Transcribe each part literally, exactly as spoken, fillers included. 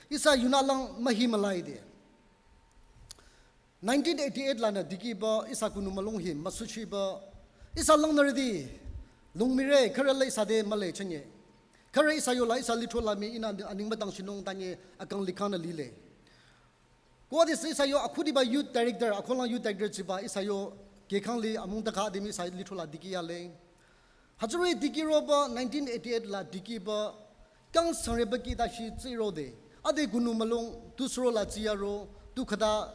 Ihsa yunü lang mühi mülaide. Nineteen eighty-eight lanü dikehba ihsa kunu mülung hi müsuchiba. Ihsa langnürüti lungmire khürü la ihsa te müle chünye. Khürü ihsa yola ihsa lithro la mii ihnü aning müdang shinung tanye akang likhang nü lile. Ko adesü ihsa yo akhudiba youth director, akholang youth director chiba ihsa yo kehkhang li amung takha ademi ihsa lithro la dikeh yale. Hütsüri dikeh roba nineteen eighty-eight la dikehba kang sangreba kihta shi tsü rode. Ade kunu mülung tu suro la tsü yaro, tu khüta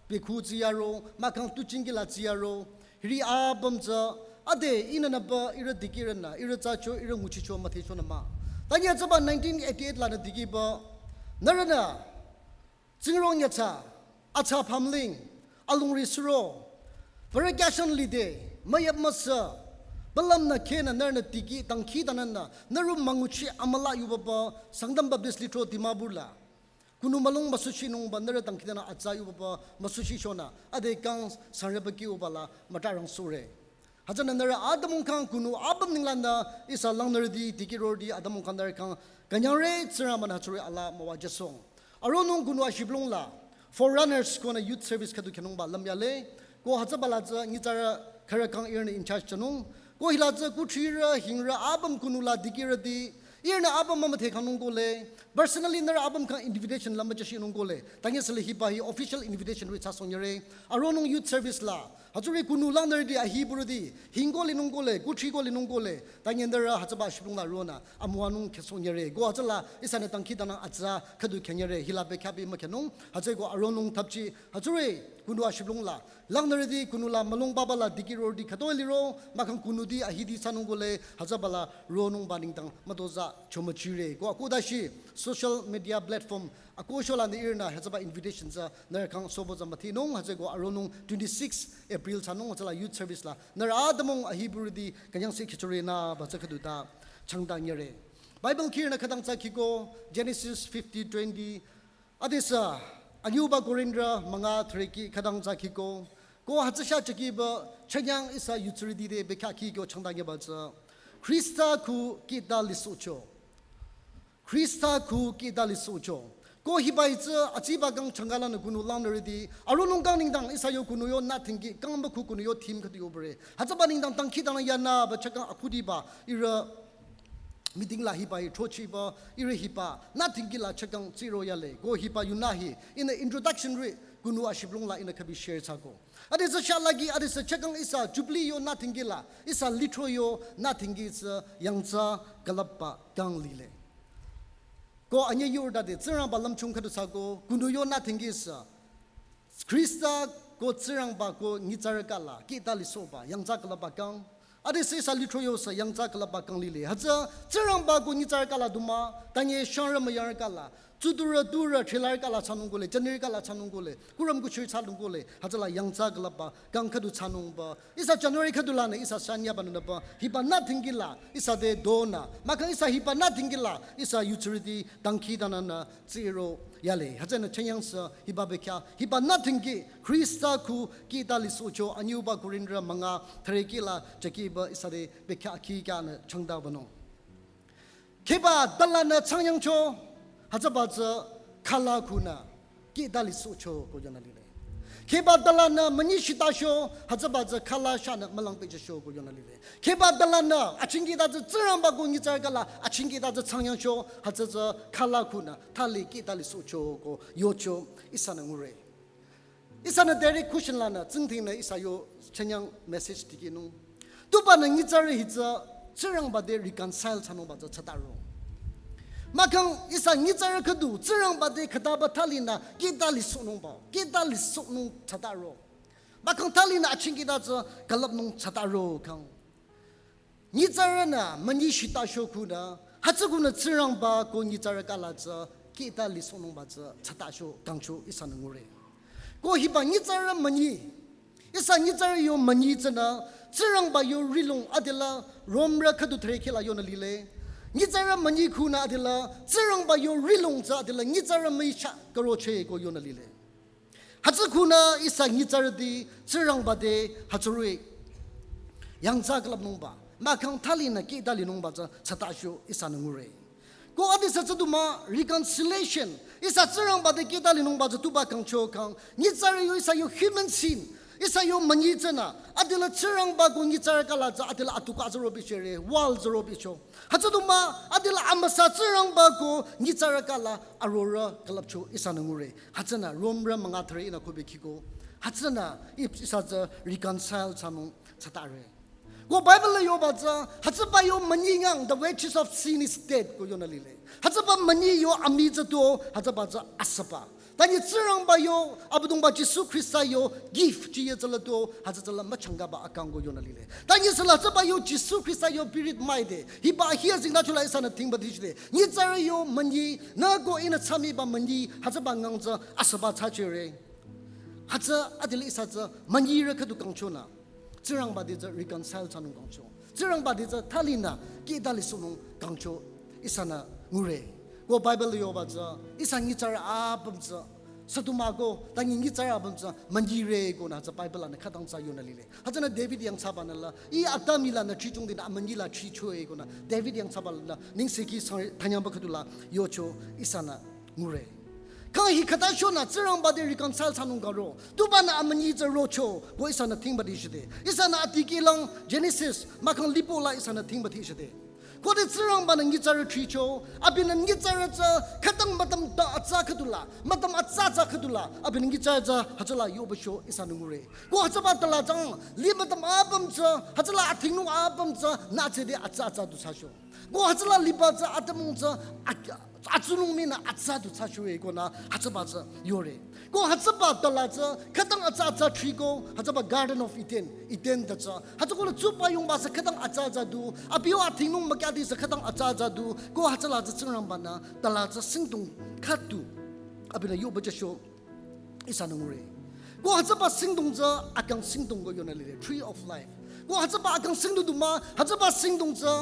pekhu tsü yaro, mahkhang tu chingi la tsü yaro. Hiri apüm tsü, ade ihnü nüba ihrü dikehrünü, ihrü thsacho, ihrü nguchicho, müthehcho nü mah. Tanye tsüba nineteen eighty-eight lanü dikehba, nührünü, tsingrong yatsa, atsa pamling, alungri suro, pürü kyashan lide, müyap müsa, balam nü khenü nührünü dikeh, dangkhidangnangnü, nührü münguchi amüla yubaba, Sangtam Baptist Lithro Dimapur la. Kunu mülung müsuchinungba nührü dangkhidangnang atsa yubaba müsuchichonü, ade kang sangreba kihba la mütarang sure. Hütsünü nührü atümung kang kunu apüm ninglangnü ihsa langnürüti dikeh rorüti atümung kang nührü kang künyangre Tsingrangbanü hütsüri alaa müwajüsohng. Aronung kunu ashiblung la Forerunners konü youth service khüdu khyünungba lüm yale. Ko hütsüba la tsü nyitsarü khürü kang ihrünü in charge thsanung. Ko hila tsü kuthrirü, hingrü, apüm kunu la dikehrüti, ihrünü apüm mümüdhe khanung kole, personally nührü apüm kang invitation lümba chashinung kole. Tanye süle hiba hi official invitation ri thsasohng yare. Aronung youth service la. Hütsüri kunu langnürüti ahi pürüti, hingko linung kole, kuthri ko linung kole. Tanye nührü hütsüba ashiblung la ronü, amüwanung khyüsohng yare. Ko hütsüla ihsanü dangkhidangnang atsa khüdu khyünyare, hila bekhyah bi mükhyünung. Hütsüeko aronung thapchi, hütsüri kunu ashiblung la langnürüti kunu la mülung papa la dikeh rorüti khütoi liro, mahkhang kunuti ahiti thsanung kole, hütsüba la ronungba nengdang mütozah chomüchire. Ko akhudashi social media platform akosho lanü ihrünü hütsüba invitation tsü nührü kang sobo tsü müthinung, hütsüeko aronung twenty-six April thsanung hütsüla youth service la nührü atümung ahi pürüti künyangse khichore nüba tsü khüdu ta changdang yare. Bible khirünü khütang tsü khiko, Genesis fifty twenty, adesü, anyüba Korinthrü münga thüreki khütang tsü khiko, ko hütsü sha chakehba, chanyang ihsa yutsürüti te bekhyah khiko changdang yaba tsü, Khrista khu kihta lisohcho. Khrista khu kihta lisohcho. Ko hiba hi tsü, atsiba kang changka lanü kunu langnürüti, aronung kang nengdang ihsa yo kunu yo nü thingki, kangba khu kunu yo theme khüdu yobare. Hütsüba nengdang dangkhidangnang yanüba chakang akhudiba, ihrü meeting la hiba hi throchiba, ihrü hiba, nü thingki la chakang tsü ro yale, ko hiba yunü hi, ihnü introduction ri, kunu ashiblung la ihnü khübi share thsako. Adesü sha lagi, adesü chakang ihsa, jubilee yo nü thingki la, ihsa lithro yo nü thingki tsü, yangtsa külüpba kang lile. Ko anyü yurda de, Tsingrangba lümchung khüdu thsako, kunu yo nü thingki tsü, Khrista ko Tsingrangba ko nyitsarü kala, kihta lisohba, yangtsa külüpba kang. Adesü ihsa lithro yo sü yangtsa külüpba kang lile. Hütsü Tsingrangba ko nyitsarü kala du mah, tanye shangrü müyangrü kala, tsudurü durü thrilarü kala thsanung kole, jünirü kala thsanung kole, kurüm kuchirü thsanung kole, hütsüla yangtsa külüpba kang khüdu thsanungba. Ihsa January khüdu lanü, ihsa shanyaba nünüba, hiba nü thingki la, ihsa te donü, mahkhang ihsa hiba nü thingki la, ihsa yutsürüti dangkhidangnangnü tsü ro yale. Hütsünü chanyang sü hiba bekhyah, hiba nü thingki, Khrista khu kihta lisohcho, anyüba Korinthrü münga thüreki la chakehba ihsa te bekhyah khikyanü changdabanung. Kheba talanü changyangcho, hütsüba tsü khala khunü kihta lisohcho ko yonü lile. Kheba talanü münyi shitasho, hütsüba tsü khala shanü mülang pehjücho ko yonü lile. Kheba talanü achingkita tsü Tsingrangba ko nyitsarü kala, achingkita tsü changyangcho, hütsü tsü khala khunü thali kihta lisohcho ko yocho ihsanü ngure. Ihsanü direct question lanü, tsingdhingnü ihsa yo chanyang message dikehnung. Tubanü nyitsarü hi tsü Tsingrangba te reconcile thsanungba tsü thsataro. Mahkhang ihsa nyitsarü khüdu Tsingrangba te khütaba thalinü kihta lisohnungba, kihta lisohnung thsataro. Mahkhang thalinü achingkita tsü külüpnung thsataro kang. Nyitsarünü münyi shitasho khunü, hütsü khunü Tsingrangba ko nyitsarü kala tsü kihta lisohnungba tsü thsatasho kangcho ihsanü ngure. Ko hiba nyitsarü münyi, ihsa nyitsarü yo münyi tsünü, Tsingrangba yo rihlong adela Romrü khüdu thüreki la yonü lile. Nyitsarü münyi khunü adela, Tsingrangba yo rihlong tsü adela nyitsarü müi sha karoche ko yonü lile. Hütsü khunü ihsa nyitsarüti Tsingrangba te hütsüri yangtsa külüpnungba, mahkhang thalinü kihta linungba tsü thsatasho ihsanü ngure. Ko adisü tsü du mah reconciliation. Ihsa Tsingrangba te kihta linungba tsü tuba kangcho kang. Nyitsarü yo ihsa yo human sin. Ihsa yo münyi tsünü. Adila Tsingrangba ko nyitsarü kala tsü adila atuka tsü robichore. Wall tsü robicho. Hütsü du mah adila amüsa Tsingrangba ko nyitsarü kala arorüh külüpcho ihsanü ngure. Hütsünü Romrü münga thüre ihnü ko bekiko. Hütsünü ip ihsa tsü reconcile thsanung thsatare. Ko Bible la yoba tsü, hütsüba yo münyi ngang, the wages of sin is death ko yonü lile. Hütsüba münyi yo amii tsü tu, hütsüba tsü asüba. Tanyi Tsingrangba yo, Abüdongba Jisu Khrista yo, gift chiye tsü la tu, hütsü tsü la müchangkaba akang ko yonü lile. Tanyi sü la hütsüba yo Jisu Khrista yo birit müide, hiba hiya zingda chula ihsanü tingba dichide. Nyitsarü yo münyi, nü ko ihnü thsamiba münyi, hütsüba ngang tsü asüba thsachore. Hütsü adila ihsa tsü münyirü khüdu kangchonü. Tsingrangba te tsü reconcile thsanung kangcho. Tsingrangba te tsü thalinü kihta lisohnung kangcho ihsanü ngure. Ko Bible yoba tsü ihsa nyitsarü apüm tsü sütuma ko tanyi nyitsarü apüm tsü münyire konü tsü Bible lanü khütang tsü yonü lile. Hütsünü David yangthsabanü la, ih atümung lanü chichungdinü amünyi la chichoe konü David yangthsabanü la, ningseki sang thanyangba khüdu la yocho ihsanü ngure. Kang hi khüta shonü Tsingrangba te reconcile thsanung karo. Tubanü amünyi tsü rocho, ko ihsanü tingba dichide. Ihsanü atikehlang Genesis, mahkhang lipo la ihsanü tingba dichide. Khode Tsingrangbanü nyitsarü thricho, abinü nyitsarü tsü khütang mütüm ta atsa khüdula, mütüm atsa atsa khüdula, abinü nyitsarü tsü hütsüla yobacho ihsanü ngure. Ko hütsüba tala tsang, li mütüm apüm tsü, hütsüla athingnung apüm tsü, nü tsüde atsa atsa du thsacho. Ko hütsüla liba tsü atümung tsü, at-, atsunung minü atsa du thsachoe konü hütsüba tsü yore. Ko hütsüba tala tsü khütang atsa atsa thriko, hütsüba Garden of Eden, Eden ta tsü. Hütsüko la tsuba yungba sü khütang atsa atsa du, abi yo athingnung mükyadi sü khütang atsa atsa du, ko hütsüla tsü Tsingrangbanü, tala tsü singdong khüdu, abinü yobacho ihsanü ngure. Ko hütsüba singdong tsü akang singdong ko yonü lile, tree of life. Ko hütsüba akang singdong du mah, hütsüba singdong tsü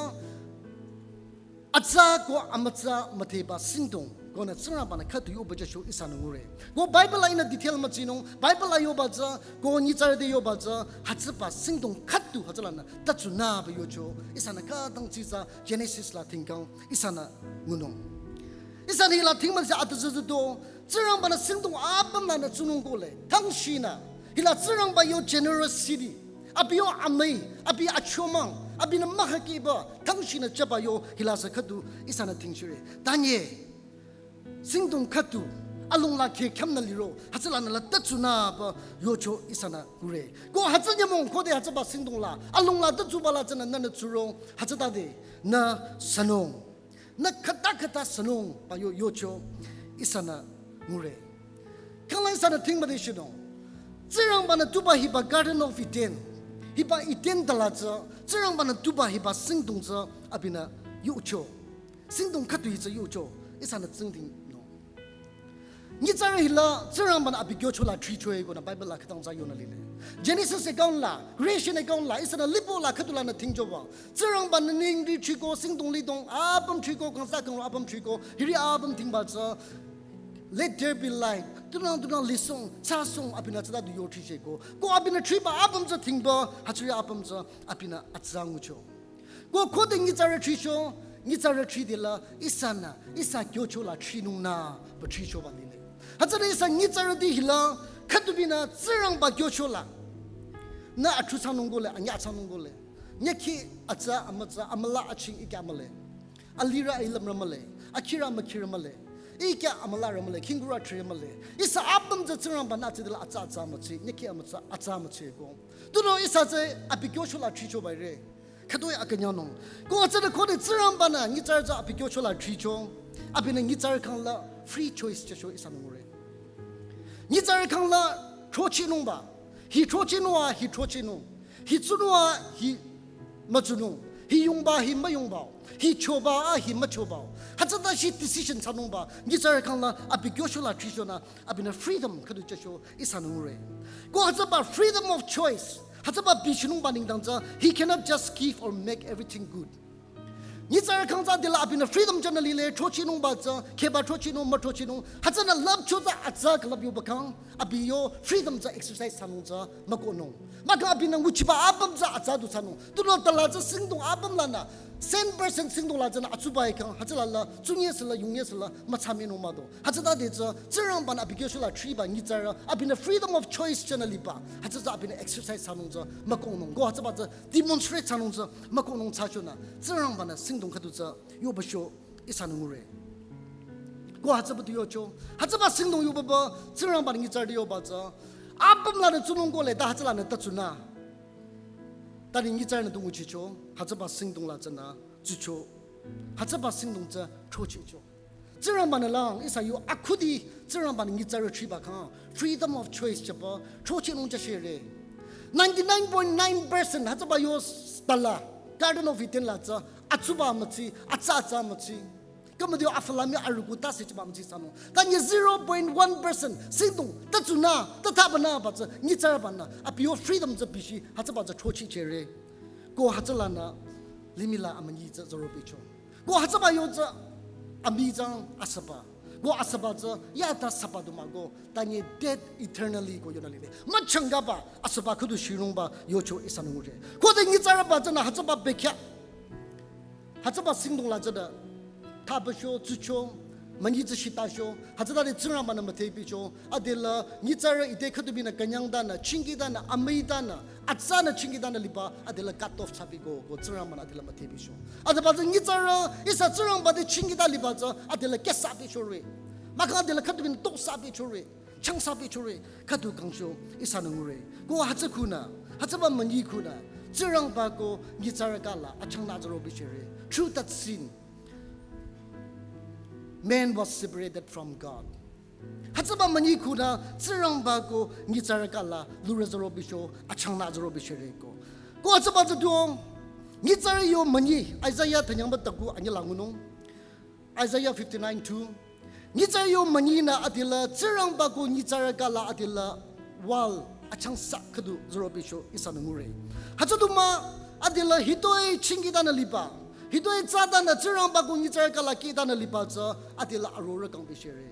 atsa ko amütsa müdheba singdong. Konü Tsingrangbanü khüdu yobacho ihsanü ngure. Ko Bible la ihnü detail mütsinung, Bible la yoba tsü, ko nyitsarü te yoba tsü, hütsüba singdong khüdu hütsülanü, tatsunüba yocho, ihsanü khütang tsitsa Genesis la tingkang, ihsanü ngunung. Ihsanü hila tingmang sü atüzüzü do, Tsingrangbanü singdong apüm lanü tsunung kole, tangchinü, hila Tsingrangba yo generosity, abi yo amüi, abi achomang, abinü mahakeba, tangchinü chaba yo, hila sü khüdu, ihsanü tingchire. Tanye, singdong khüdu, alung la khe khyamnü liro, hütsülanü la tatsunüba yocho ihsanü ngure. Ko hütsü nyümong khode hütsüba singdong la, alung la tatsuba la tsünü nünü tsuro, hütsütade, nü sünung. Nü khüta khüta sünungba yo yocho ihsanü ngure. Khanglang ihsanü tingba de shinung. Tsingrangbanü tuba hiba Garden of Eden. Hiba Eden tala tsü. Tsingrangbanü tuba hiba singdong tsü abinü yocho. Singdong khüdu hi tsü yocho. Ihsanü tsingdhingnung. Nyitsarü hila Tsingrangbanü abi kyocho la thrichoe konü Bible la khütang tsü yonü lile. Genesis account la, creation account la, ihsanü lipo la khüdu lanü tingchoba. Tsingrangbanü ningri thriko, singdong lidong apüm thriko, kangsa kangro apüm thriko, hiri apüm tingba tsü, let there be light. Tunang tunang lisong, thsasong, abinü tsüta du yo thricheko. Ko abinü thriba apüm tsü tingba, hütsüri apüm tsü, abinü atsa ngucho. Ko khode nyitsarü thricho, nyitsarü thridela, ihsanü, ihsa kyocho la thrinungnü, ba thrichoba lile. Hütsüri ihsa nyitsarü te hila, khüdubinü Tsingrangba kyocho la. Nü athu thsanung kole, anyüh thsanung kole. Nyükhi atsa, amütsa, amüla aching ikya mühle. Alirü ailümrü mühle. Akhirü mükhirü mühle. Ikya amülarü mühle, khingkurü thrirü mühle. Ihsa apüm tsü Tsingrangbanü tsüdela atsa atsa mütsi, nyükhi amütsa, atsa mütsiko. Tunüo ihsa tsü abi kyocho la thrichoba re. Khütoi akünyangnung. Ko atsüde khode Tsingrangbanü nyitsarü tsü abi kyocho la thricho. Abinü nyitsarü khyang la free choice chehcho ihsanü ngure. Nyitsarü khyang la throchehnungba. Hi throchenung a, hi throchenung. Hi tsunung a, hi mütsunung. Hi yungba, hi müyungba. Hi choba a, hi müchoba. Hütsüta shi decision thsanungba. Nyitsarü khyang la abi kyocho la thrichonü. Abinü freedom khüdu chehcho ihsanü ngure. Ko hütsüba freedom of choice. Hütsüba bichinungba nengdang tsü, he cannot just give or make everything good. Nyitsarü khyang tsü dela abinü freedom chahnü lile, throchehnungba tsü, kheba throchenung, müthrochenung. Hütsünü lüpcho tsü atsa külüp yoba khyang, abi yo freedom tsü exercise thsanung tsü mükohnung. Mahkhang abinü nguchiba apüm tsü atsa du thsanung. Tunüo tala tsü singdong apüm lanü, Cent percent singdong la tsünü atsuba ikhang, hütsüla la, tsunye sela, yunye sela, mütsami nung mado. Hütsütade tsü, Tsingrangbanü abi kyo shula thriba nyitsarü, abinü freedom of choice tsünü liba. Hütsü tsü abinü exercise thsanung tsü, mükohnung. Ko hütsüba tsü, demonstrate thsanung tsü, mükohnung thsachonü. Tsingrangbanü singdong khüdu tsü, yoba sho, ihsanü ngure. Ko hütsüba tu yocho. Hütsüba singdong yoba ba, Tsingrangbanü nyitsarü yoba tsü. Apüm lanü tsunung ko le, ta hütsülanü ta tsuna. Tani nyitsarünü tu nguchicho, hütsüba singdong la tsünü, tsucho. Hütsüba singdong tsü, chochicho. Tsingrangbanü lang, ihsa yo akhudi, Tsingrangbanü nyitsarü thriba khang, freedom of choice chaba, chochinung cha shere. Ninety-nine point nine percent, hütsüba yo stala, Garden of Eden la tsü, atsuba mütsi, atsa atsa mütsi. Kamadio afalami aruku ta se chiba mji sano. Tanye zero point one percent singdong, ta tsuna, ta tabana ba tsü, nyitsarübanü, abi yo freedom tsü bishi, hütsüba tsü chochi chere. Ko hütsülanü, limih la amünyi tsü zorobicho. Ko hütsüba yo tsü, amizang asüba. Ko asüba tsü, ya ta saba duma ko, tanye dead eternally ko yonü lile. Müchangaba, asüba khüdu shirungba, yocho ihsanü ngure. Ko de nyitsarüba tsünü, hütsüba bekya. Hütsüba singdong la tsünü, tabasho, tsucho, münyi tsü shitasho, hütsütade Tsingrangbanü müthebicho, adela, nyitsarü ite khüdu binü künyangdanü, chingkidanü, amüidanü, atsanü chingkidanü liba, adela cut off thsabi ko, ko Tsingrangbanü adela müthebicho. Adeba tsü nyitsarü, ihsa Tsingrangba te chingkida liba tsü, adela kesa bichore. Maka adela khüdu binü toksa bichore. Changsa bichore, khüdu kangcho, ihsanü ngure. Ko hütsü khunü, hütsüba münyi khunü, Tsingrangba ko nyitsarü kala, achangna zoro bichere. Through that sin, man was separated from God. Hütsüba münyi khunü, Tsingrangba ko nyitsarü kala, lure zoro bicho, achangna zoro bichere ko. Ko hütsüba tsü duo, nyitsarü yo münyi, Isaiah tanyangba taku anyala ngunung. Isaiah fifty-nine two. Nyitsarü yo münyinü adila, Tsingrangba ko nyitsarü kala adila, wall, achangsa khüdu zoro bicho ihsanü ngure. Hütsü du mah, adila hitoi chingkidanü liba. Hitoi tsadanü Tsingrangba ko nyitsarü kala kidanü liba tsü, adila arorüh kang bichere.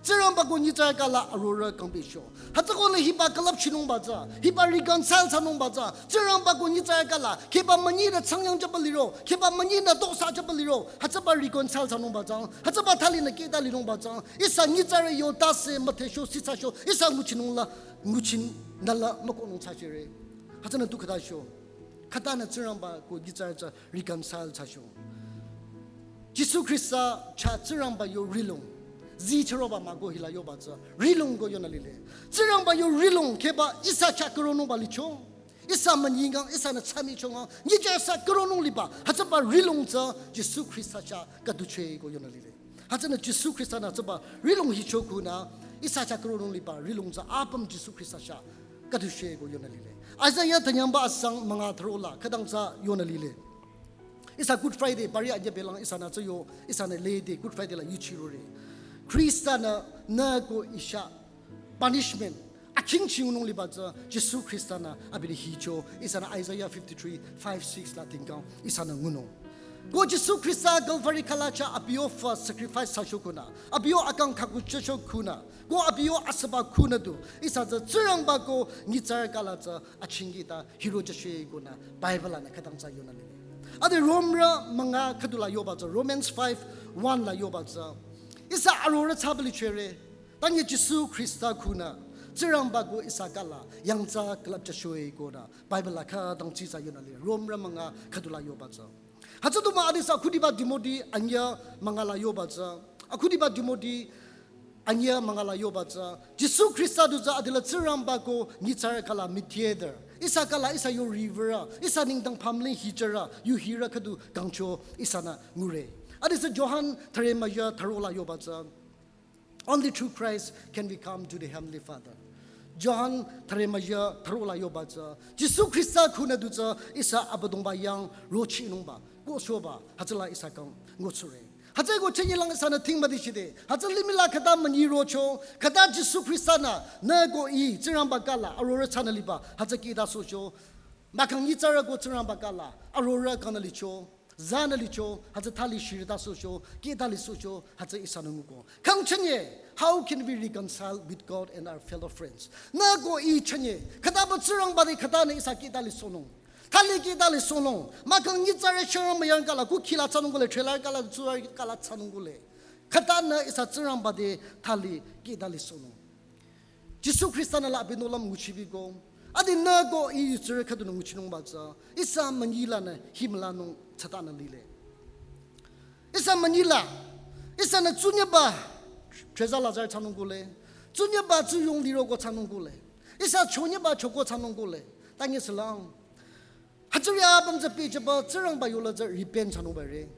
Tsingrangba ko nyitsarü kala arorüh kang bicho. Hütsü ko le hiba külüpchinungba tsü, hiba reconcile thsanungba tsü, Tsingrangba ko nyitsarü kala, kheba münyinü changyang chaba liro, kheba münyinü toksa chaba liro, hütsüba reconcile thsanungba tsü, hütsüba thalinü kida linungba tsü, ihsa nyitsarü yo tase müthesho, sitsasho, ihsa nguchinung la, nguchin nala mükohnung thsachere. Hütsünü tu khüta sho. Khütanü Tsingrangba ko nyitsarü tsü reconcile thsacho. Jisu Khrista chah Tsingrangba yo rihlong. Zi chüroba mah ko hila yoba tsü. Rihlong ko yonü lile. Tsingrangba yo rihlong kheba ihsa chah küronungba licho. Ihsa münyingang, ihsanü tsamichongang. Nyitsarü sah küronung liba. Hütsüba rihlong tsü Jisu Khrista chah khüduche ko yonü lile. Hütsünü Jisu Khristanü hütsüba rihlong hicho khunü. Ihsa chah küronung liba. Rihlong tsü apüm Jisu Khrista chah khüduche ko yonü lile. Isaiah tanyangba asang münga thürola. Khütang tsü yonü lile. Ihsa Good Friday, bari anya belang ihsanü tsü yo, ihsanü lede Good Friday la yuchirore. Khristanü nü ko ihsa punishment, akhingchinung liba tsü, Jisu Khristanü abinü hicho, ihsanü Isaiah fifty-three five six la tingkang, ihsanü ngunung. Ko Jisu Khrista Calvary kala chah abi yo first sacrifice thsacho khunü, abi yo akang khaku thsacho khunü, ko abi yo asüba khunü du, ihsa tsü Tsingrangba ko nyitsarü kala tsü achingkida hiro thsacho khunü Bible lanü khütang tsü yonü lile. Ade Romrü münga khüdula yoba tsü, Romans five one la yoba tsü. Ihsa arorüh thsaba lichere, tanye Jisu Khrista khunü, Tsingrangba ko ihsa kala, yangthsa külüp thsacho khunü Bible la khütang tsü tsü yonü lile. Romrü münga khüdula yoba tsü. Hütsü du mah adisa akhudiba Timothy anyüh münga la yoba tsü. Akhudiba Timothy anyüh münga la yoba tsü. Jisu Khrista du tsü adila Tsingrangba ko nyitsarü kala mediator. Ihsa kala ihsa yo riwürü. Ihsa nengdang pümling hichürü. Yu hirü khüdu kangcho ihsanü ngure. Adisa Johan thüre müyü thürola yoba tsü. Only through Christ can we come to the Heavenly Father. Johan thüre müyü thürola yoba tsü. Jisu Khrista khunü du tsü ihsa Abüdongba yang rochinungba. Ko shoba. Hütsüla ihsa kang ngochure. Hütsü ko chenyelang ihsanü thingmadi shide. Hütsü limih la khüta münyi rocho. Khüta Jisu Khristanü nü ko ih Tsingrangba kala arorüh thsanü liba. Hütsü kida socho. Mahkhang nyitsarü ko Tsingrangba kala arorüh kangnü licho. Zanü licho, hütsü thali shirita socho, kidali socho, hütsü ihsanü nguko. Kang chenye, how can we reconcile with God and our fellow friends? Nü ko ih chenye, khütaba Tsingrangba de khütanü ihsa kidali sonung. Thali kih thali sohnung. Mahkhang nyitsarü shürü müyang kala, kukhila thsanung kole, trailer kala, tsuar kala thsanung kole. Khütanü ihsa Tsingrangba te thali kih thali sohnung. Jisu Khrista-nü la abi nohlüm nguchibi ko. Adi nü ko I yutsirü khüdunü nguchinungba tsü. Ihsa münyi lanü himlanung thsatanü lile. Ihsa münyi la. Ihsanü tsunyeba treza lazar thsanung kole. Tsunyeba tsuyong liroko thsanung kole. Ihsa chonyeba choko thsanung kole. Tangi selang. Hütsüri apüm tsü pehjüba Tsingrangba yola tsü repent thsanungba re.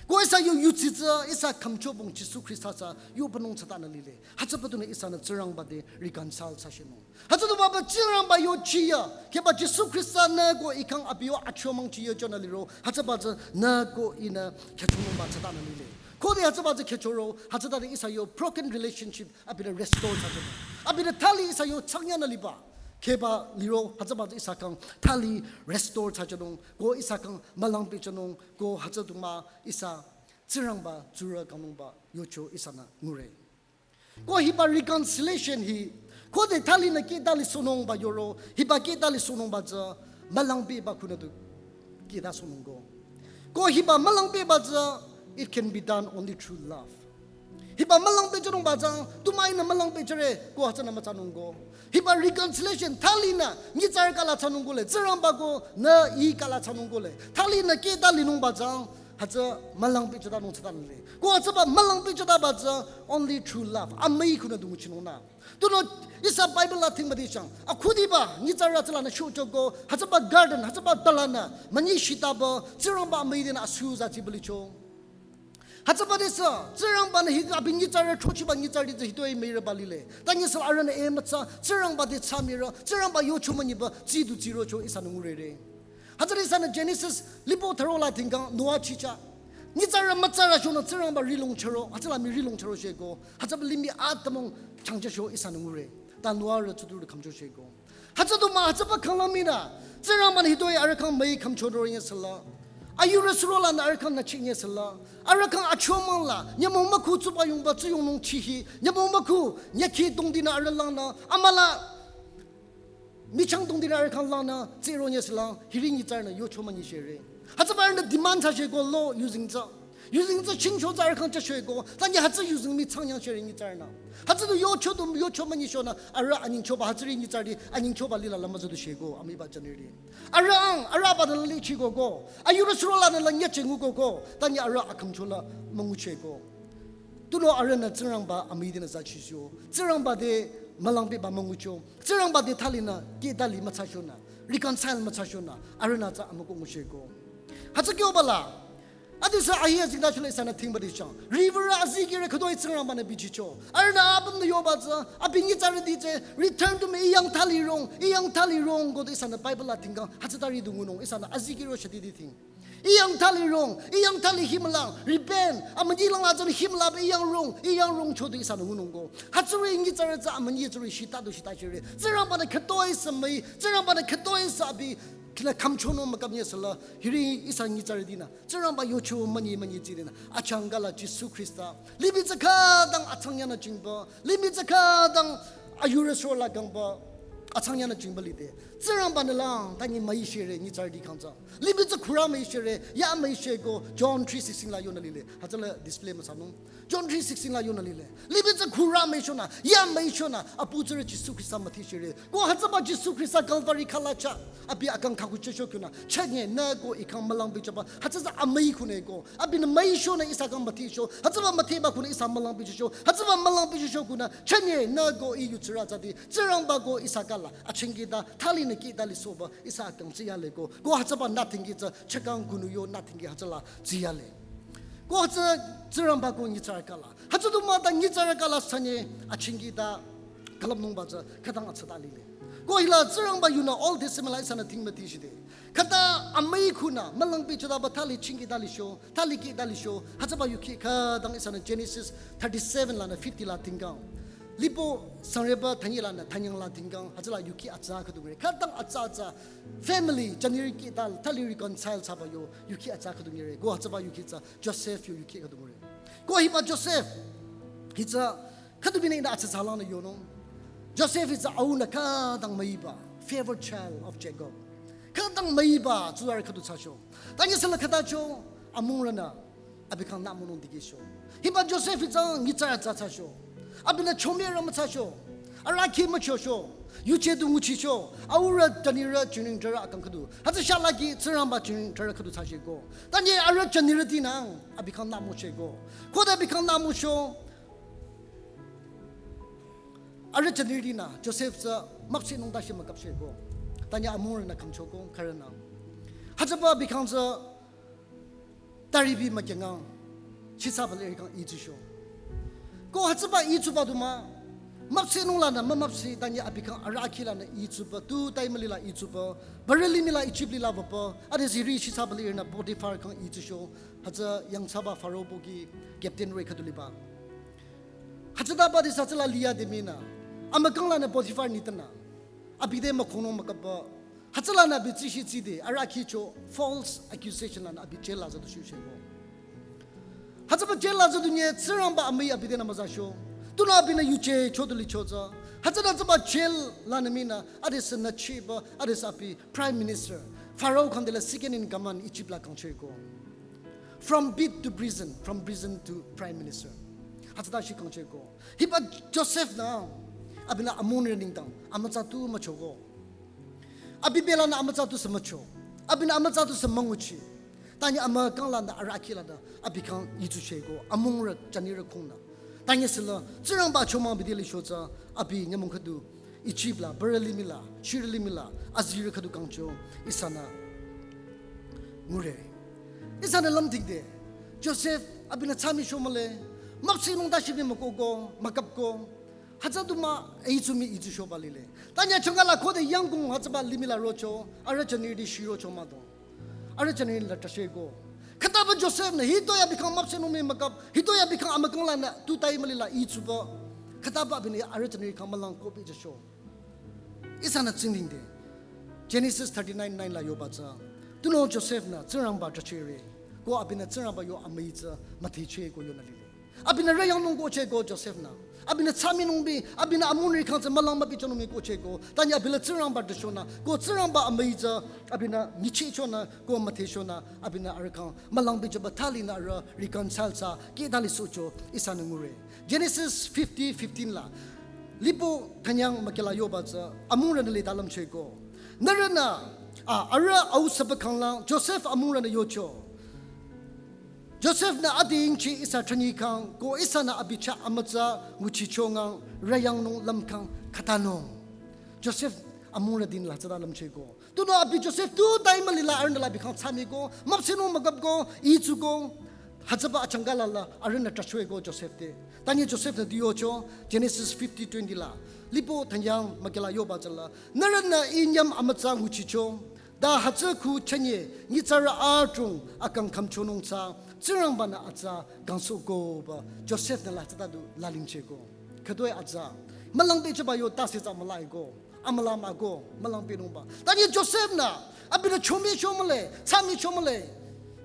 Ko ihsa yo yutsi tsü ihsa khümchobong Jisu Khrista tsü yohpünung thsatanü lile. Hütsüba dunü ihsanü Tsingrangba te reconcile thsashinung. Hütsüdu baba Tsingrangba yo chiya. Kheba Jisu Khrista nü ko I khyang abi yo achomang chiya chonü liro. Hütsüba tsü nü ko Ihnü khyüchonungba thsatanü lile. Khode hütsüba tsü khyüchoro. Hütsütade ihsa yo broken relationship abinü restore thsachonung. Abinü thali ihsa yo thsangyanü liba. Kheba liro hütsüba tsü ihsa khyang thali restore thsachonung. Ko ihsa khyang mülang pehchonung. Ko hütsüdu mah ihsa Tsingrangba tsurü kangnungba yocho ihsanü ngure. Ko hiba reconciliation hi, khode thalinü kih thali sohnungba yoro, hiba kih thali sohnungba tsü, mülang pehba khunü du kih tha sohnung ko. Ko hiba mülang pehba tsü, it can be done only through love. Hiba mülang pehjünungba tsü, tumüinü mülang pehjüre, ko hütsünü müthsanung ko. Hiba reconciliation, thalinü, nyitsarü kala thsanung kole, Tsingrangba ko, nü I kala thsanung kole. Thalinü kih thalinungba tsü, hütsü mülang pehjütanung thsatanü lile. Ko hütsüba mülang pehjütaba tsü only through love. Amüi khunü du nguchinung nü. Tunüo ihsa Bible la thingba di chang. Akhudiba nyitsarü tsülanü shochoko. Hütsüba garden, hütsüba talanü. Münyi shitaba Tsingrangba amüi denü asuza tsibalicho. Hütsüba de sü, Tsingrangbanü hi abi nyitsarü chochiba nyitsarü tsü hitoi müireba lile. Tangi sü arühnü e mütsa, Tsingrangba te thsamire, Tsingrangba yocho münyiba, tsidu tsirocho ihsanü ngurere. Hütsüri ihsanü Genesis lipo thüro la tingkang Noah chicha. Nyitsarü mütsarü shonü Tsingrangba rihlong chüro, hütsüla mii rihlong chüro sheko. Hütsüba limih atümung changcha sho ihsanü ngure. Ta Noahrü tsudurü khümcho sheko. Hütsüdu mah hütsüba khanglang mii nü. Tsingrangbanü hitoi arüh khyang müi khümcho ro nye sela. Ayurü surolanü arüh khyang nüchi nye sela. Arüh khyang achomang la. Nyümong mükhu tsuba yongba tsuyongnung chihi. Nyümong mükhu nyükhi dongdinü arüh langnü. Amüla michang dongdinü arüh khyang langnü, tsiro nye selang, hiri nyitsarünü yocho münyi shere. Hütsüba arühnü demand thsa sheko lo yuzeng tsü. Yuzeng tsü chingcho tsü arüh khyang cha sheko, tangi hütsü yuzeng mii thsangyang shere nyitsarünü. Hütsüdu yocho du yocho münyi shonü, arüh anyingchoba hütsüri nyitsarü, anyingchoba lila lama tsü du sheko, amüiba janiri. Arüh ang, arüh abanü la lichiko ko, ayurü surolanü la nyache nguko ko, tangi arüh akhümcho la müngucheko. Tunüo arühnü Tsingrangba amüi denü zachicho. Tsingrangba te mülang pehba müngucho. Tsingrangba te thalinü kih thali müthsashonü. Reconcile müthsashonü. Arühnü tsü amükoh ngucheko. Hütsü kyoba la. Adisü ahi azengtacho la ihsanü thingba di chang. River azikehrü khütoi Tsingrangbanü bichicho. Arühnü apümnü yoba tsü. Abi nyitsarüti tsü. Return to me, I yang thali rong. I yang thali rong ko du ihsanü Bible la tingkang. Hütsütari du ngunung. Ihsanü azikehrü shati di ting. I yang thali rong, I yang thali himlang, repent, amünyi lang atsünü himla be I yang rong, I yang rong chodu ihsanü ngunung ko. Hütsüri nyitsarü tsü amünyi tsüri shita du shita shire. Tsingrangbanü khütoi sü müi, Tsingrangbanü khütoi sü abi, kila khümchonung mükap nye sela, hiri ihsa nyitsarütinü. Tsingrangba yocho münyi münyi tsinü. Achangka la Jisu Khrista. Limih tsü khütang achangyanü jingba, limih tsü khütang ayurü surola kangba, achangyanü jingba lide. Tsingrangbanü lang, tangi müi shere, nyitsarüti khyang tsü. Limih tsü khürü müi shere, ya müi sheko, John three sixteen la yonü lile. Hütsüla display müthsanung. John three sixteen la yonü lile. Limih tsü khürü müi shonü, ya müi shonü, apu tsüri Jisu Khrista müthi shere. Ko hütsüba Jisu Khrista Calvary khala cha, abi akang khakucheh sho kyonü, chünye nü ko I khyang mülang pehjüba, hütsü tsü amüi khunü ko, abinü müi shonü ihsa khyang müthi sho, hütsüba müthiba khunü ihsa mülang pehjü sho, hütsüba mülang pehjü sho khunü, chünye nü ko I yutsirü tsüti, Tsingrangba ko ihsa kala, achangki ta, thalinü kih thali sohba, ihsa khyang tsiyale ko. Ko hütsüba nothing ki tsü, chakang kunu yo nothing ki hütsüla tsiyale. Ko hütsü Tsingrangba ko nyitsarü kala. Hütsüdu mah ta nyitsarü kala sanye, achangki ta, külüpnungba tsü, khütang atsata lile. Ko hila Tsingrangba yunü Old Testament la ihsanü thingba ti shide. Khüta amüi khunü, mülang pehjütaba thali changki thali sho, thali kih thali sho, hütsüba yuki khütang ihsanü Genesis thirty-seven lanü fifty la tingkang. Lipo sangreba thanyi lanü thanyang la tingkang, hütsüla yuki atsa khüdungre. Khütang atsa atsa, family, janiri kih thal, thali reconcile thsaba yo, yuki atsa khüdungre. Ko hütsüba yuki tsü, Joseph yo yuki khüdungre. Ko hiba Joseph, hi tsü, khüdu binü ihnü atsa atsa lanü yonung. Joseph hi tsü aunü khütang müiba, favorite child of Jacob. Khütang müiba tsurü khüdu thsacho. Tanyi süla khütacho, amungrünü abi khyang nümonung dikehcho. Hiba Josef hi tsang nyitsarü tsü thsacho. Abinü chomyerü müthsacho. Arahkheh müchocho. Yuje du nguchicho. Aurü jünirü jünirü akang khüdu. Hütsü shalaki Tsingrangba jünirü khüdu thsacheko. Tanyi arüh jünirütinü abi khyang nümocheko. Khode abi khyang nümocho. Arüh jünirütinü Josef tsü müpsehnung tashi mükapcheko. Tanyi amungrünü khümchoko khürünü. Hütsüba abi khyang tsü taripi mükengang, shitsaba lirü khyang itsucho. Ko hütsüba itsuba du mah, müpsehnung lanü mümüpseh, tanyi abi khyang arahkheh lanü itsuba, tu tai mülila itsuba, bürü limih la Ijip lila baba, ade ziri shitsaba lirünü Potiphar khyang itsucho, hütsü yangthsaba Pharaoh pohki captain roh-i khüdu liba. Hütsütaba de sa tsüla liya de minü, amükang lanü Potiphar nitpünü, abi te mükhonung mükapba, hütsülanü abi tsishi tside, arahkhehcho false accusation lanü abi jail la züdu shusheko. Hütsüba jail la züdu nye Tsingrangba amüi abi tenü müzacho. Tunüo abinü yuje chodu licho tsü. Hütsünü tsüba jail lanü minü, adesü nüchiba, adesü abi prime minister. Pharaoh khyang dela second in command Ijip la kangcheko. From pit to prison, from prison to prime minister. Hütsüta shi kangcheko. Hiba Josef nü, abinü amungrü nengdang, amütsa tu müchoko. Abi belanü amütsa tusü mücho. Abinü amütsa tusü münguchi. Tanyi amükang lanü arahkheh lanü, abi khyang itsucheko, amungrü jünirü khungnü. Tanyi süla, Tsingrangba chomang bide licho tsü, abi nyümong khüdu, Ijip la, bürü limih la, shirü limih la, azirü khüdu kangcho, ihsanü ngure. Ihsanü lümdhingde, Josef, abinü thsami shomüle, müpsehnung tashi bi mükoko, mükapko, hütsü du mah, itsu mii itsuchoba lile. Tanyi achangka la khode yangkong hütsüba limih la rocho, arüh jünirüti shirocho mah do. Arüh jünirüti la trahcheko. Khütaba Josef nü, hitoi abi khyang müpsehnung mii mükap, hitoi abi khyang amükang lanü, tu tai mülila itsuba. Khütaba abinü arüh jünirüti khyang mülang kobi jacho. Ihsanü tsingdhingde. Genesis thirty-nine nine la yoba tsü. Tunüo Josef nü Tsingrangba trahchere. Ko abinü Tsingrangba yo amüi tsü müdhecheko yonü lile. Abinü rüyangnung kohcheko Josef nü. Abinü thsaminung bi, abinü amungrü khyang tsü mülang mübichanung mii kohcheko. Tanyi abi la Tsingrangba trahchonü. Ko Tsingrangba amüi tsü, abinü nyichichonü, ko müdhechonü, abinü arüh khyang mülang bichaba thalinü arüh reconcile thsa, kidali sohcho, ihsanü ngure. Genesis fifty fifteen la, lipo thanyang mükela yoba tsü, amungrünü leda lümcheko. Nührünü, a, arüh au süba khanglang, Josef amungrünü yocho. Josef nü adingchi ihsa thrani khyang, ko ihsanü abi chah amütsa nguchichongang, rüyangnung lümkhang khatanung. Josef amungrütinü la tsüta lümcheko. Tunüo abi Josef tu tai mülila arühnü la abi khyang thsamiko, müpsehnung mükapko, itsuko, hütsüba achangka la la, arühnü trahchoeko Josef te. Tanyi Josef nü tu yocho, Genesis fifty twenty la. Lipo thanyang mükela yoba tsüla. Nührünü I nyüm amütsa nguchicho. Ta hütsü khu chünye, nyitsarü adrong akang khümchonung tsü, Tsingrangbanü atsa kangsohkoba, Josef nü la tsüta du lalingcheko. Khütoi atsa, mülang bichaba yo tase tsü mülaiko. Amüla mah ko, mülang binungba. Tanyi Josef nü, abinü chomi chomüle, thsami chomüle.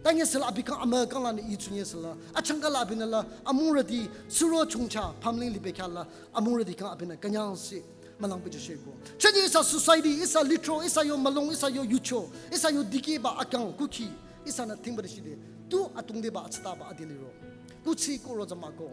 Tanyi süla abi khyang amükang lanü itsunye süla. Achangka la abinü la, amungrüti, suro chongcha, pamling libekhya la, amungrüti khyang abinü künyangsi, mülang bichasheko. Chünye ihsa society, ihsa litro, ihsa yo mülung, ihsa yo yucho, ihsa yo dikehba akang, kukhi, ihsanü thingba de shide. Tu atungdeba atsütaba adiliro. Kuthsi koro tsü mah ko.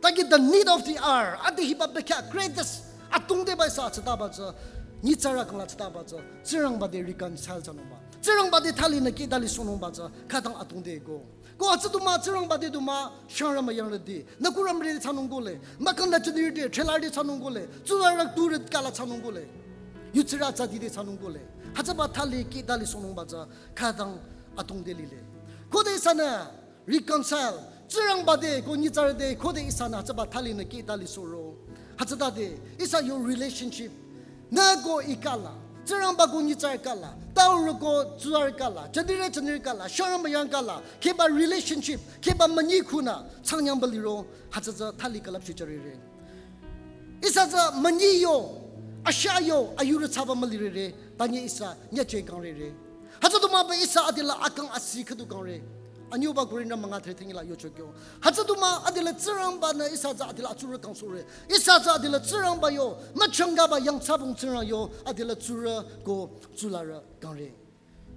Tanyi the need of the hour. Ade hiba bekhyah greatest. Atungdeba ihsa atsütaba tsü. Nyitsarü khyang la atsütaba tsü. Tsingrangba te reconcile thsanungba. Tsingrangba te thalinü kidali sohnungba tsü. Khütang atungdeko. Ko atsü du mah Tsingrangba te du mah shangrü müyangrüti. Nü kurümrüti thsanung kohle. Mükang nü jünirüti, threlarüti thsanung kohle. Tsurü turü kala thsanung kohle. Yutsirü tsü dide thsanung kohle. Hütsüba thali kidali sohnungba tsü. Khütang atungde lile. Khode ihsanü reconcile, Tsingrangba te ko nyitsarü te, khode ihsanü hütsüba thalinü kidali sohro. Hütsütade, ihsa yo relationship. Nü ko I kala, Tsingrangba ko nyitsarü kala, taurü ko tsurü kala, jünirü jünirü kala, shangrü müyang kala, kheba relationship, kheba münyi khunü, changyangba liro, hütsü tsü thali külüpshichare re. Ihsa tsü münyi yo, asha yo, ayurü thsaba mülirere, tanyi ihsa nyache kangre re. Hütsü du mah ba ihsa adila akang asi khüdu kangre. Anyüba Korinth münga thre thingi la yocho kyo. Hütsü du mah adila Tsingrangbanü ihsa tsü adila atsurü kangsohre. Ihsa tsü adila Tsingrangba yo, müchangkaba yangthsabong Tsingrang yo, adila tsurü ko tsularü kangre.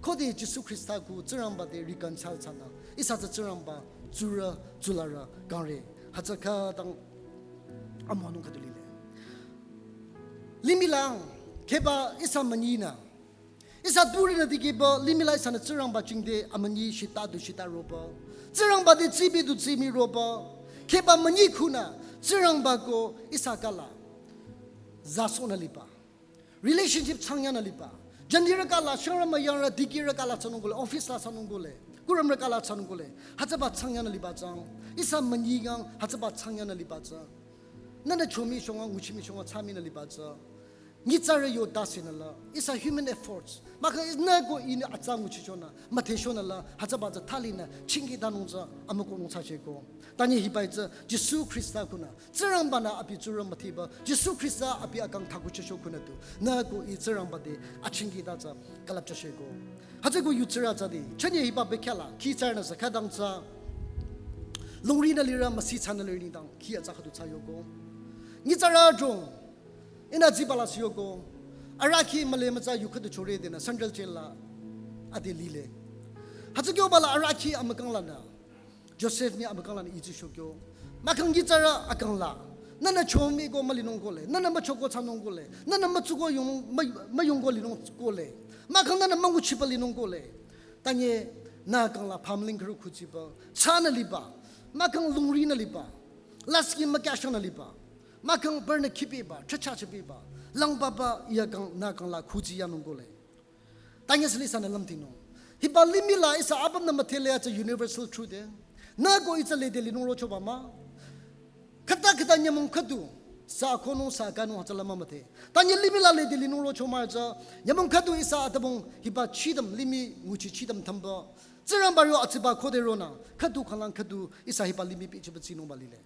Khode Jisu Khrista ku Tsingrangba te reconcile thsanü, ihsa tsü Tsingrangba tsurü tsularü kangre. Hütsü khütang amüwanung khüdu lile. Limih lang kheba ihsa münyinü, ihsa turinü dikehba limih la ihsanü Tsingrangba jingte amünyi shita du shita roba, Tsingrangba te tsibi du tsimi roba, kheba münyi khunü Tsingrangba ko ihsa kala zasohnü liba, relationship thsangyanü liba, jünirü kala, shangrü müyangrü, dikehrü kala thsanung kohle, office la thsanung kohle, kurümrü kala thsanung kohle, hütsüba thsangyanü liba tsang, ihsa münyi kang hütsüba thsangyanü liba tsang, nünü chomi shonga, nguchimi shonga thsaminü liba tsang, nyitsarü yo dasinü la, ihsa human efforts, mahkhang nü ko ihnü atsa nguchichonü, müthehchonü la, hütsüba tsü thalinü chingki danung tsü amükohnung thsacheko. Tanye hiba-i tsü Jisu Khrista kunü, Tsingrangba-nü abi tsurü müdheba, Jisu Khrista abi akang thakuchehcho kunü tu, nü ko ih Tsingrangba te achingki ta tsü külüpchacheko. Hütsüko yutsirü tsüdi, chünye hiba bekhyah la, khi tsürünü sü khütang tsü, longrinü lirü müsi thsanü lirü nengdang, khi atsa khüdu thsayoko. Nyitsarü jong, ihnü ziba la siyoko, arahkheh müle mütsa yu khüdu chore denü central jail la ade lile. Hütsü kyoba la arahkheh amükang lanü, Josef mi amükang lanü ih tsü shokyo. Mahkhang nyitsarü akang la, nünü chomi ko mülinung kohle, nünü müchoko thsanung kohle, nünü mütsuko yung, mü-, müyungko linung kohle, mahkhang nünü münguchiba linung kohle. Tanye nü kang la pamling khürü khuchiba, thsanü liba, mahkhang longrinü liba, lasih mükyashanü liba, mahkhang bürünü khipeba, chacha chipeba, langbaba ih akang nü kang la khuchiyanung kohle. Tanye sili ihsanü lümtinung. Hiba limih la ihsa apümnü müdhele tsü universal truth de. Nü ko ih tsü lede linung rochoba mah. Khüta khüta nyümong khüdu, sü akhonung sü akanung hütsüla mümüdhe. Tanye limih la lede linung rocho mah tsü, nyümong khüdu ihsa atümung hiba chidam limih nguchi chidam thamba, Tsingrangba yo atsiba khode ronü, khüdu khanglang khüdu ihsa hiba limih pehjüba tsinungba lile.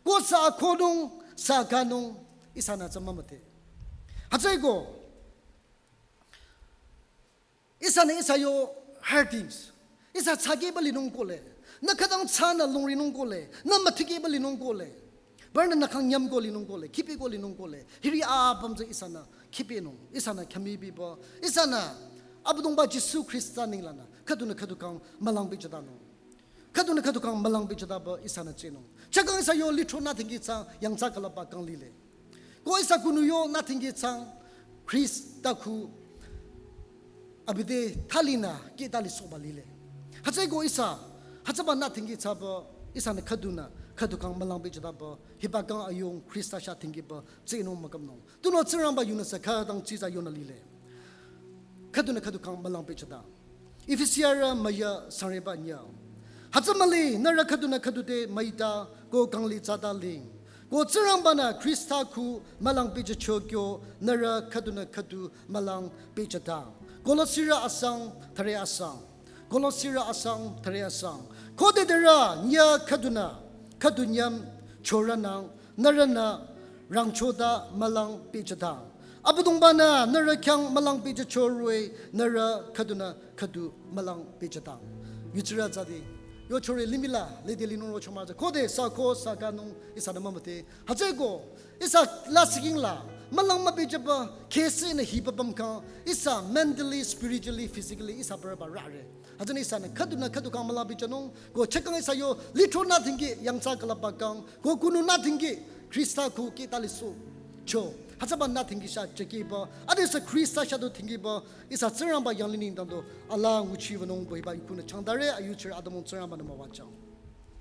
Ko sü akhonung, sü akanung, ihsanü tsü mümüdhe. Hütsüeko, ihsanü ihsa yo hurtings, ihsa tsakehba linung kohle, nü khütang thsanü longrinung kohle, nü müthikehba linung kohle, bürünü nü kang nyümko linung kohle, khipeko linung kohle, hiri apüm tsü ihsanü khipenung, ihsanü khyamibeba, ihsanü Abüdongba Jisu Khrista nenglanü, khüdunü khüdu kang mülang pehjütanung. Khüdunü khüdu kang mülang pehjütaba ihsanü tsehnung. Chakang ihsa yo lithro nü thingki tsang yangtsa külüpba kang lile. Ko ihsa kunu yo nü thingki tsang Khrista khu abi te thalinü kih talisohba lile. Hütsüeko ihsa, hütsüba nü thingki tsaba ihsanü khüdunü khüdu kang mülang pehjütaba, hiba kang ayung Khrista chah thingkiba tsehnung müküpnung. Tunüo Tsingrangba yunü sü khütang dsitsa yonü lile. Khüdunü khüdu kang mülang pehjüta. Efesiarü müya sangreba nyü. Hütsü müli nührü khüdunü khüdu te müita ko kangli tsata ling. Ko Tsingrangba-nü Khrista khu mülang pehjücho kyo nührü khüdunü khüdu mülang pehjüta. Kolosirü asang, thüre asang. Kolosirü asang, thüre asang. Khode derü nyü khüdunü khüdu nyüm chorünang, nührünü rangchota mülang pehjüta. Abüdongba-nü nührü khyang mülang pehjücho roh-i nührü khüdunü khüdu mülang pehjüta. Yutsirü tsüdi, yo chore limih la lede linung rocho mah tsü. Khode sü akho sü akanung ihsanü mümüdhe. Hütsüeko, ihsa lasih king la mülang müpehjüba, khehsenü hiba püm kang, ihsa mentally, spiritually, physically, ihsa bürüba rare. Hütsünü ihsanü khüdunü khüdu kang mülang pehjünung, ko chakang ihsa yo lithro nü thingki yangtsa külüpba kang, ko kunu nü thingki Khrista khu kih talisohcho. Hütsüba nü thingki chah chekehba, ade sü Khrista chah du thingkiba, ihsa Tsingrangba yanglih nengdang du ala nguchiwünung ko hiba yu khunü changtare, ayuchirü atümung Tsingrangba-nü müwajüng.